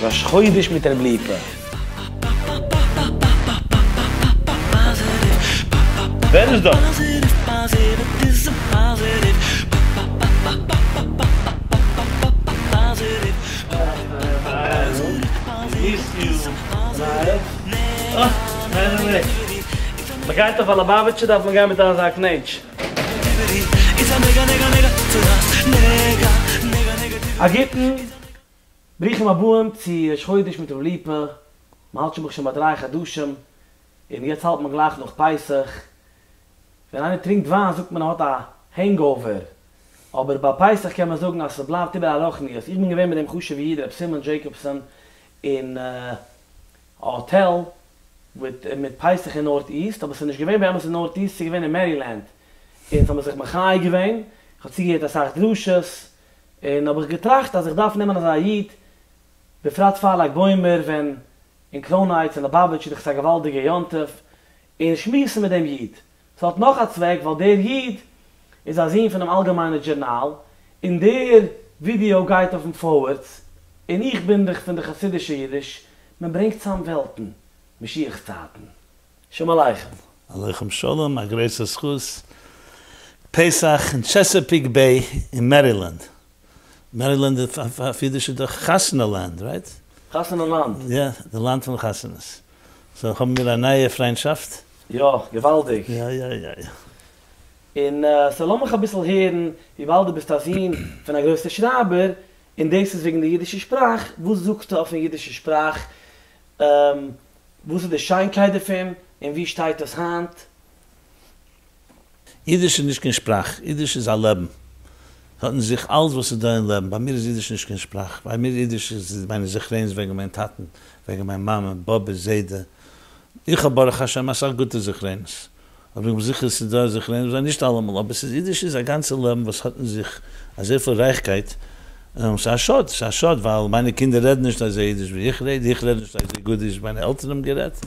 ראש חודש מיט ר' ליפא. ווער איז דאס? מ'גייט אויף א ליובאוויטשער דארף מען גיין מיט אזא קנעטש. א גוטן, ברוכים הבאים צו ראש חודש מיט ר' ליפא, מ'האלט שוין ברוך השם ביי דריי חדשים, און יעצט האלט מען גלייך נאך פסח, ווען איינער טרינקט וויין זאגט מען ער האט א hangover, אבער ביי פסח קען מען זאגן אז ס'בלייבט איבער א רוחניות, איך בין געווען מיט דעם חשוב'ע איד ר' סימון דזשעיקאבסאן אין א האטעל מיט פסח אין נארט איסט, אבער ס'איז נישט געווען באמת אין נארט איסט, ס'איז געווען אין מערילענד, אונז האבן זיך מחיה געווען, איך האב צוגעהערט אסאך דרשות, און האב איך געטראכט אז איך דארף נעמען אזא איד, בפרט פאר לג בעומר ווען אין קראון הייטס און ליובאוויטש איז דאך עס א געוואלדיגע יום טוב, און שמועסן מיט דעם איד. ס'האט נאך א צוועק ווייל דער איד איז א זון פונעם אלגעמיינער דזשורנאל, און דער ווידיאו גייט אויפן פארווערטס, און איך בין דאך פון די חסידישע אידיש, מען ברענגט צאם וועלטן, משיח'ס צייטן. שלום עליכם. עליכם שלום, א גרויסע זכות. פסח אין טשעסעפיק בעי אין מערילענד. מערילענד אויף אידיש איז דאך חתונה לאנד, right? חתונה לאנד. יא, די לאנד פון חתונות. so האבן מיר א נייע פריינטשאפט. יא, געוואלדיג. יא יא יא יא. און so לאמיך אביסל הערן, וויבאלד דו ביסט א זון פון א גרויסע שרייבער, און דאס איז וועגן די אידישע שפראך, וואס זאגסטו אויפן אידישע שפראך, וואס איז די שיינקייט דערפון, און ווי שטייט עס היינט? אידיש איז נישט קיין שפראך, אידיש איז א לעבן. ס'האט אין זיך אלס וואס איז דא אין לעבן. ביי מיר איז אידיש נישט קיין שפראך. ביי מיר אידיש איז מיינע זכרונות וועגן מיין טאטן, וועגן מיין מאמע, באבע, זיידע. איך האב ברוך השם אסאך גוטע זכרונות. אבער איך בין זיכער ס'איז דא זכרונות וואס זענען נישט אלעמאל, אבער ס'איז אידיש איז א גאנצע לעבן וואס האט אין זיך אזויפיל רייכקייט, און ס'איז א שאד, ס'איז א שאד ווייל מיינע קינדער רעדן נישט אזוי אידיש ווי איך רעד, איך רעד נישט אזוי גוט אידיש ווי מיינע עלטערן האבן גערעדט,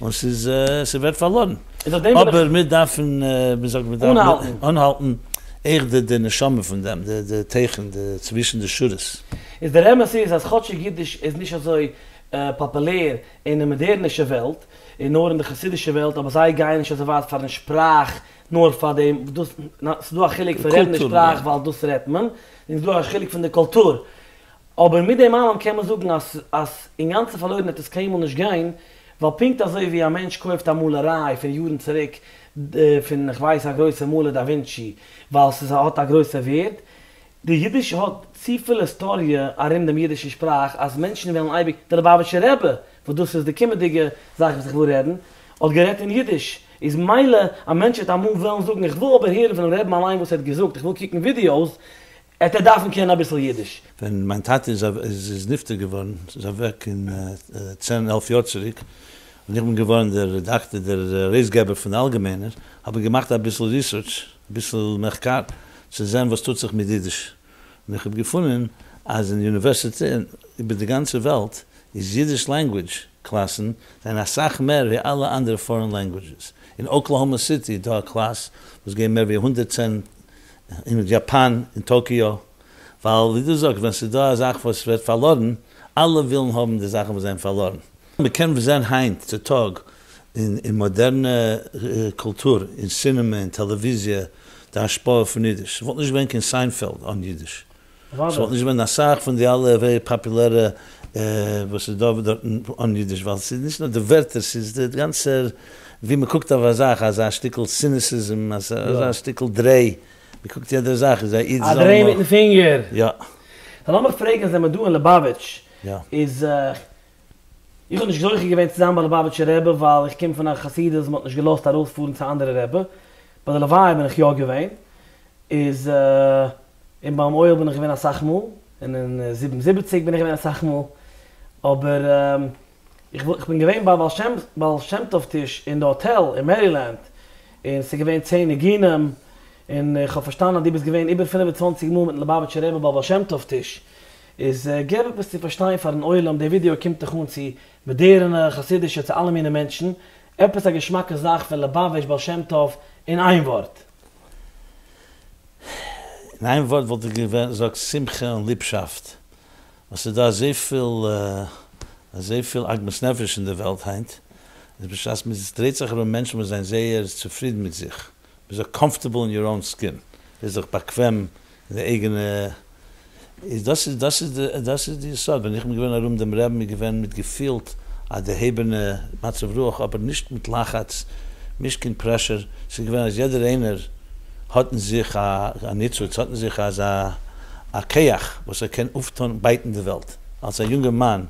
און ס'איז ס'ווערט פארלארן. אבער מיר דארפן, ווי זאגט מען, אנהאלטן. אנהאלטן עכט די די נשמה פון דעם, די די תוכן, די צווישן די שורות. איז דער אמת איז אז כאטשיג אידיש איז נישט אזוי פאפולער אין די מאדערנישע וועלט, און נאר אין די חסידישע וועלט, אבער זיי גייען נישט אזוי ווייט פארן שפראך, נאר פאר דעם, דאס, ס'איז דא א חילוק פון רעדן די שפראך ווייל דאס רעדט מען, און ס'איז דא א חילוק פון די קולטור. אבער מיט דעם אלעם קען מען זאגן אז אז אינגאנצן פארלוירן וועט עס קיינמאל נישט גיין, ווייל פונקט אזוי ווי א מענטש קויפט א מאלעריי פון יארן צוריק פון כ'ווייס א גרויסע מאלער דא ווינטשי ווייל ס'איז האט א גרויסע ווערד, די אידיש האט צופיל היסטאריע ארום דעם אידישן שפראך אז מענטשן וועלן אייביג, דער ליובאוויטשער רבי, וואס דאס איז די קומענדיגע זאך וואס איך וויל רעדן, האט גערעדט אין אידיש, איז מילא א מענטש וועט אמאל וועלן זאגן איך וויל אבער הערן פונעם רעבן אליין וואס ער האט געזאגט, איך וויל קוקן ווידיאוס, עט ער דארפן קענען אביסל אידיש. ווען מיין טאטע איז נפטר געווארן, איז אוועק אין צען עלף יאר צוריק, און איך בין געווארן דער רעדאקטער, דער ארויסגעבער פון די אלגעמיינער, האב איך געמאכט אביסל research, אביסל מחקר, צו זען וואס טוט זיך מיט אידיש, און איך האב געפונען אז אין יוניווערסיטעטן איבער די גאנצע וועלט איז אידיש language קלאסן זענען אסאך מער ווי אלע אנדערע foreign languages. אין אוקלעהאמא סיטי איז דא א קלאס וואס גייען מער ווי 110, אין יאפאן, אין טאקיאו, ווייל ווי דו זאגסט ווען ס'איז דא א זאך וואס ווערט פארלארן, אלע ווילן האבן די זאכן וואס זענען פארלארן. מ'קען זען היינט צו טאג אין מאדערנע קולטור, אין סינעמע, אין טעלעוויזיע, די השפעה פון אידיש. ס'וואלט נישט געווען קיין סיינפעלד אן אידיש. ס'וואלט נישט געווען אסאך פון די אלע ווערי פאפולערע וואס איז דא דארטן אן אידיש, ווייל ס'איז נישט נאר די ווערטער, ס'איז די גאנצע ווי מ'קוקט אויף א זאך, אזא שטיקל cynicism, אזא שטיקל דריי, מ'קוקט יעדע זאך איז א איד א דריי מיטן פינגער. יא. סא לאמיך פרעגן, זעמער דא אין ליבאוויטש, איז איך האב נישט זוכה געווען צו זיין ביי ליבאוויטשער רבי ווייל איך קום פון א חסידות מ'האט נישט געלאזט ארויספארן צו אנדערע רבי, ביי די לוויה בין איך יא געווען, איז און ביים אוהל בין איך געווען אסאך מאל, און אין 77 בין איך געווען אסאך מאל, אבער איך בין געווען ביי בעל שם טוב טיש אין די האטעל אין מערילענד, און ס'איז געווען צען ניגונים, און איך האב פארשטאנען אז דו ביסט געווען איבער 25 מאל מיטן ליובאוויטשער רבי ביי בעל שם טוב טיש, איז געב עפעס צו פארשטיין פארן עולם, די ווידיאו קומט דאך אן צו מאדערענע, חסידישע, צו אלע מיני מענטשן, עפעס א געשמאקע זאך פון ליובאוויטש בעל שם טוב אין איין ווארט. אין איין ווארט וואלט איך געזאגט שמחה און ליבשאפט. ווייל ס'איז דא אזויפיל אזויפיל עגמת נפש אין די וועלט היינט, איז בשעת מ'דרייט זיך ארום מענטשן וואס זענען זייער צופרידן מיט זיך, מ'איז זיך קאמפארטעבל אין יור אוין סקין, מ'איז זיך באקוועם אין די אייגענע, איז דאס איז דאס איז די דאס איז די יסוד, ווען איך בין געווען ארום דעם רעבן איז געווען מ'האט געפילט א דערהייבענע מצב רוח אבער נישט מיט לחץ, נישט קיין פרעשור, ס'איז געווען אז יעדער איינער האט אין זיך א ניצוץ, האט אין זיך אזא א כח וואס ער קען אויפטון בייטן די וועלט, אלס א יונגערמאן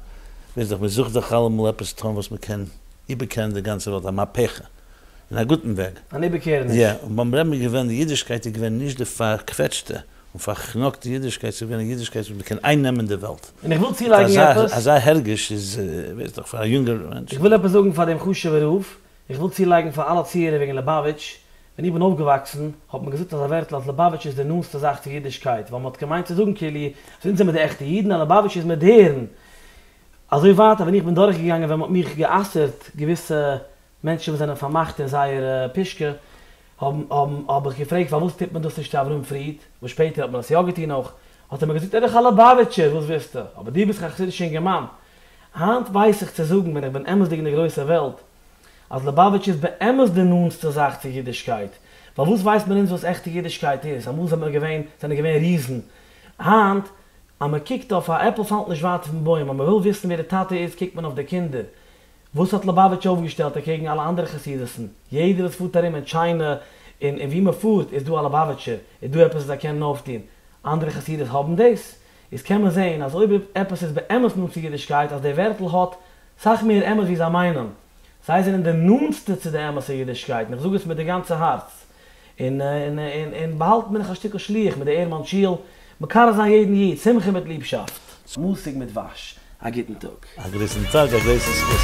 ווייס איך מ'זוכט דאך אלעמאל עפעס טון וואס מ'קען איבערקערן די גאנצע וועלט, א מהפכה. אין א גוטן וועג. אן איבערקערעניש. יא, און ביים רבי'ן איז געווען, די אידישקייט איז געווען נישט די פארקוועטשטע און פאר'חנוק'טע אידישקייט, ס'איז געווען א אידישקייט וואס מ'קען אייננעמען די וועלט. און איך וויל צולייגן עפעס. אזא הרגש איז, ווייסט דאך, פאר א יונגער מענטש. איך וויל עפעס זאגן פאר דעם חשוב'ער רב, איך וויל צולייגן פאר אלע צוהערער וועגן ליבאוויטש, ווען איך בין אויפגעוואקסן האט מען געזאגט אזא ווערטל אז ליבאוויטש איז די נאנסטע זאך צו אידישקייט, ווייל מ'האט געמיינט צו זאגן כאילו אז אונז זעמיר די עכטע אידן און ליבאוויטש איז מאדערן. אזוי ווייט אז ווען איך בין דורכגעגאנגען ווען מ'האט מיך גע'אסר'ט געוויסע מענטשן וואס זענען פארמאכט אין זייער פושקע, האבן האבן האב איך געפרעגט פארוואס טוט מען דאס נישט צו אברהם פריד, וואס שפעטער האט מען עס יא געטון אויך, האט ער מיר געזאגט ער איז דאך א ליובאוויטשער, וואס ווילסטו, אבער דו ביסט דאך א חסידישע אינגערמאן. היינט ווייס איך צו זאגן ווען איך בין אמת'דיג אין די גרויסע וועלט, אז ליובאוויטש איז באמת די נאנטסטע זאך צו אידישקייט, ווייל וואס ווייסט מען אונז וואס עכטע אידישקייט איז, אמאל זענען מיר געווען זענען געווען ריזן, היינט אז מען קוקט אויף א עפל פאלט נישט ווייט פון בוים, אז מען וויל וויסן ווער די טאטע איז קוקט מען אויף די קינדער, וואס האט ליובאוויטש אויפגעשטעלט אקעגן אלע אנדערע חסידות'ן? יעדער וואס פארט ארום אין טשיינע און און ווי מען פארט איז דא א ליובאוויטשער, איז דא עפעס וואס זיי קענען אויפטון? אנדערע חסידות האבן דאס? איז קען מען זעהן אז אויב עפעס איז באמת נאנט צו אידישקייט אז די ווערטל האט סאך מער אמת ווי זיי מיינען. זיי זענען די נאנטסטע צו די אמת'ע אידישקייט און איך זאג עס מיט די גאנצע הארץ. און און און און באהאלטן בין איך א שטיקל שליח מיט די עירמאנט שול, מקרב זיין יעדן איד, שמחה מיט ליבשאפט. מתוק מדבש, א גוטן טאג. א גרויסן טאג, א גרויסן זכות.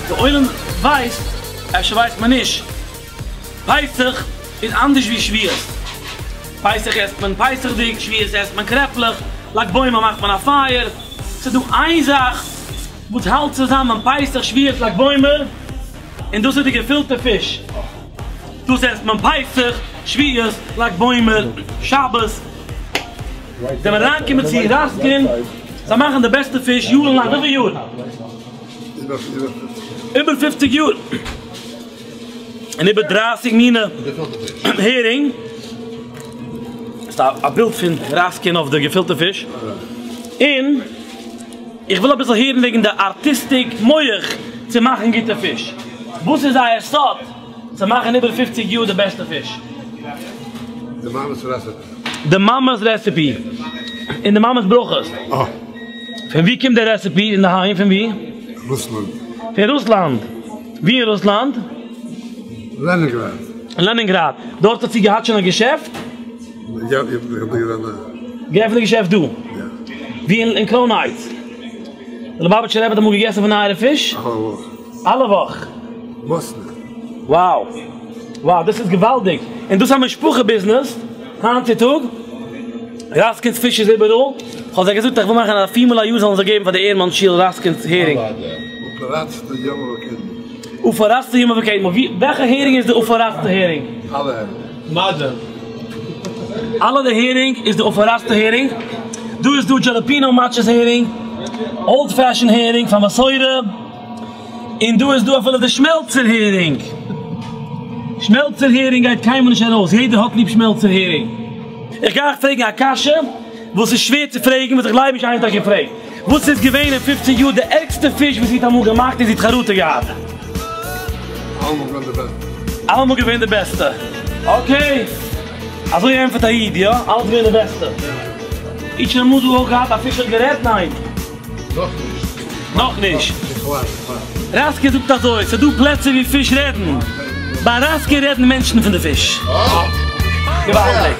די עולם ווייסט, אפשר ווייסט מען נישט, פסח איז אנדערש ווי שבועות, פסח עסט מען פסח'דיג, שבועות עסט מען קרעפלעך, לג בעומר מאכט מען א פייער, ס'איז דא איין זאך וואס האלט צוזאמען פסח שבועות לג בעומר, און דאס איז די געפילטע פיש, דאס עסט מען פסח, שבועות, לג בעומר, שבת, זענען מיר אריינגעקומען צו ראסקין, זיי מאכן די בעסטע פיש יארן לאנג, וויפיל יאר? איבער פופציג יאר, און איבער דרייסיג מינע הערינג, ס'איז א בילד פון ראסקין אויף די געפילטע פיש, און. איך וויל אביסל הערן וועגן די ארטיסטיק מח צו מאכן גוטע פיש. וואס איז אייער סוד צו מאכן איבער פופציג יאר די בעסטע פיש? די מאמע'ס רעסעפי. די מאמע'ס רעסעפי און די מאמע'ס ברכות. פון ווי קומט די רעסעפי אינדערהיים? פון ווי? רוסלאנד. פון רוסלאנד. ווי אין רוסלאנד? לענינגראד. לענינגראד. דארט האט זי געהאט שוין א געשעפט? יא, איך האב דא געווען א. געעפנט א געשעפט דא? יא. ווי אין קראון הייטס? די ליובאוויטשער רבי האט אמאל געגעסן פון אייערע פיש? אלע וואך. אלע וואך? וואס נישט? Wow. Wow, דאס איז געוואלדיג. און דאס איז א משפחה ביזנעס היינט צו טאג. ראסקינס פיש איז איבעראל. כ'האב זיי געזאגט איך וויל מאכן אז פיר מאל א יאר זאלן זיי געבן פאר די עירמאנט שול ראסקינס הערינג. ופרצת ימה וקדמה. ופרצת ימה וקדמה. וועלכע הערינג איז די ופרצת הערינג? אלע הערינג. מאדעם. אלע די הערינג איז די ופרצת הערינג, דא איז דא דזשאלאפינא מצות הערינג, אולד פעשען הערינג פאר מסורה, און דא איז דא אפילו די שמעלצער הערינג. שמעלצער הערינג גייט קיינמאל נישט ארויס, יעדער האט ליב שמעלצער הערינג. איך גיי אייך פרעגן א קשיא וואס איז שווער צו פרעגן, וואס איך גלייב נישט איינער האט אייך געפרעגט. וואס איז געווען אין פופציג יאר די ערגסטע פיש וואס איר האט אמאל געמאכט און איר האט חרטה געהאט? אלעמאל געווען די בעסטע. אלעמאל געווען די בעסטע. אקעי. אזוי ענטפערט א איד, יא? אלעס געווען די בעסטע. איר האט שוין אמאל דא אויך געהאט א פיש האט גערעדט? ניין? נאכנישט. נאכנישט. איך ווארט, איך ווארט. ראסקין זאגט אזוי, ס'איז דא פלעצער ווי פיש רעדן. ביי ראסקין רעדן מענטשן פון די פיש. געוואלדיג.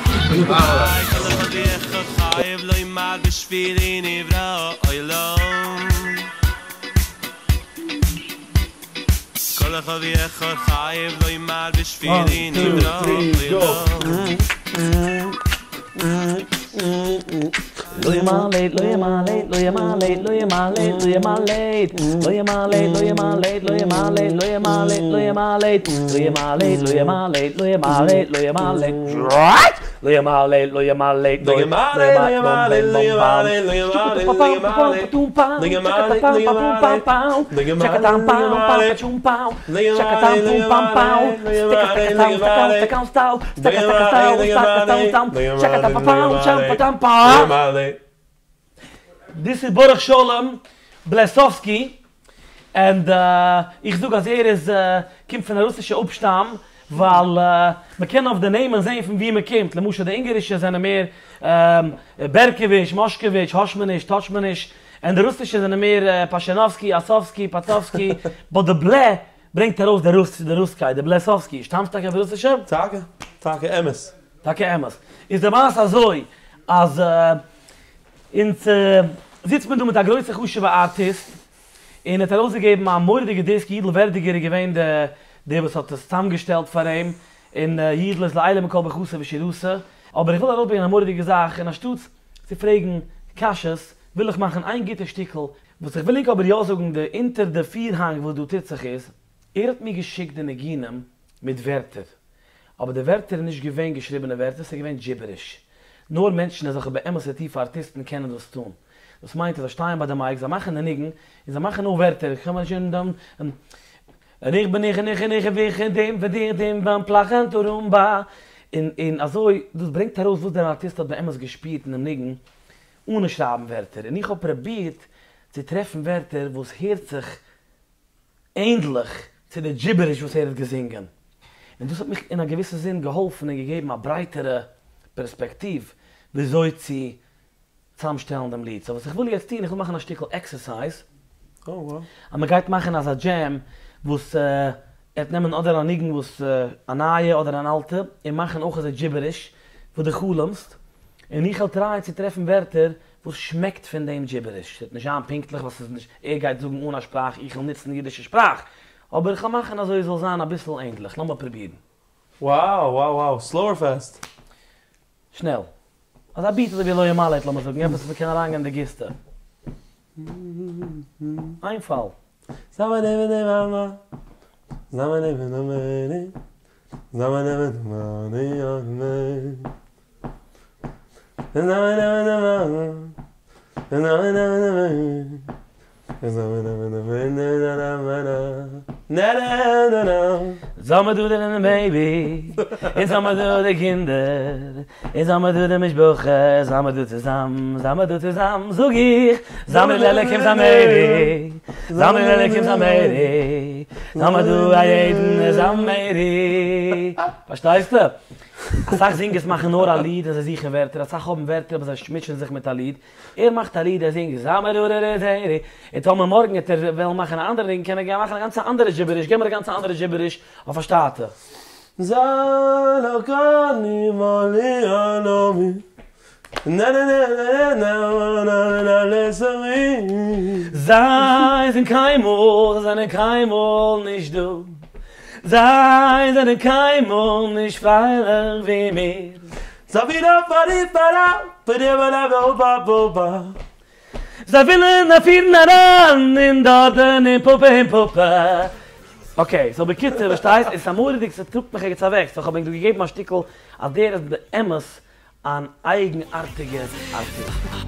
לא ימלא לא ימלא לא ימלא לא ימלא לא ימלא לא ימלא לא ימלא לא ימלא לא ימלא This איז ברוך שלום בלעסאווסקי, and איך זאג אז ער איז קומט פון א רוסישע אפשטאם, ווייל מען קען אויף די נעמען זען פון ווי מען קומט, למשל די אונגארישע זענען מער בערקאוויטש, מאשקאוויטש, האשמאניש, טאטשמאניש, און די רוסישע זענען מער פאשענאווסקי, אסאווסקי, פאצאווסקי, but די בלע ברענגט ארויס די רוס, די רוסקייט, די בלעסאווסקי, שטאמסט טאקע פון רוסישע? טאקע, טאקע אמת. טאקע אמת. איז די מעשה אזוי אז אונז זיצט מען דא מיט א גרויסע חשובע ארטיסט, און ער האט ארויסגעגעבן א מורא'דיגע דיסק, יידל ווערדיגער איז געווען די דער וואס האט עס צוזאמגעשטעלט פאר אים, און יידל איז לעילא מכל ברכתא ושירתא, אבער איך וויל ארויסברענגען א מורא'דיגע זאך, און אנשטאטס צו פרעגן קשיות, וויל איך מאכן איין גוטע שטיקל, וואס איך וויל ענק אבער יא זאגן, די אונטער די פירהאנג וואס דא טוט זיך איז, ער האט מיר געשיקט די ניגונים מיט ווערטער, אבער די ווערטער איז נישט געווען געשריבענע ווערטער, ס'איז געווען דזשיבעריש. נאר מענטשן אזעלכע באמת'ע טיפע ארטיסטן קענען דאס טון. דאס מיינט אז זיי שטייען ביי די mic, זיי מאכן די ניגון, און זיי מאכן נאר ווערטער, איך בין איך און איך און איך און איך און דעם ווען דיר דעם ביים פלאכן טורומבא. און און אזוי, דאס ברענגט ארויס וואס דער ארטיסט האט באמת געשפירט אינעם ניגון, אנע שרייבן ווערטער. און איך האב פרובירט צו טרעפן ווערטער וואס הערט זיך ענדליך צו די דזשיבעריש וואס ער האט געזינגען, און דאס האט מיך אין א געוויסע זין געהאלפן און געגעבן א ברייטערע פערספעקטיוו וויאזוי צו צוזאמשטעלן דעם ליד. So וואס איך וויל יעצט טון, איך וויל מאכן א שטיקל exercise, אז מען גייט מאכן אזא jam וואס ער וועט נעמען אדער א ניגון וואס א נייע אדער אן אלטע, און מאכן אויך אזוי דזשיבעריש וואס דו חלומ'סט, און איך וועל טרייען צו טרעפן ווערטער וואס שמעקט פון דעם דזשיבעריש. ס'וועט נישט זיין פונקטליך ווייל ס'איז נישט, ער גייט זאגן אן א שפראך, איך וועל נוצן אידישע שפראך, אבער איך וועל מאכן אזוי עס זאל זיין אביסל ענדליך. לאמיר פרובירן. Wow, wow, wow. Slow or fast? שנעל. אזא beat אזוי ווי לא ימלט, לאמיר זאגן, עפעס וואס מ'קען אריינגיין אין די גיסטע. איין פאל. זאמער דא די baby, און זאמער דא די קינדער, און זאמער דא די משפחה, זאמער דא צוזאם, זאמער דא צוזאם, זאג איך, זאמער ללקים זמרי, זאמער ללקים זמרי, זאמער דא א יעדן זמרי. פארשטייסטו? אסאך זינגערס מאכן נאר א ליד און זיי זוכן ווערטער, אסאך האבן ווערטער אבער זיי מוטשען זיך מיט א ליד. ער מאכט א ליד, ער זינגט זאמער דא די זמרי, און טאמער מארגן וועט ער וועלן מאכן א אנדערע ניגון קען ער גיין מאכן א גאנצע אנדערע דזשיבעריש, געב מיר א גאנצע אנדערע דזשיבעריש אויף א שטאטע. זיי זענען קיינמאל, זיי זענען קיינמאל נישט דא, זיי זענען קיינמאל נישט פרייליך ווי מיר. זיי ווילן פירן אריין אין דארטן אין פאפא אין פאפא. Okay, so בקיצור, פארשטייסט? עס איז א מורא'דיג, ס'טראגט מיך ערגעץ אוועק, so כ'האב ענק דא געגעבן א שטיקל אז דער איז באמת אן אייגנארטיגער ארטיסט.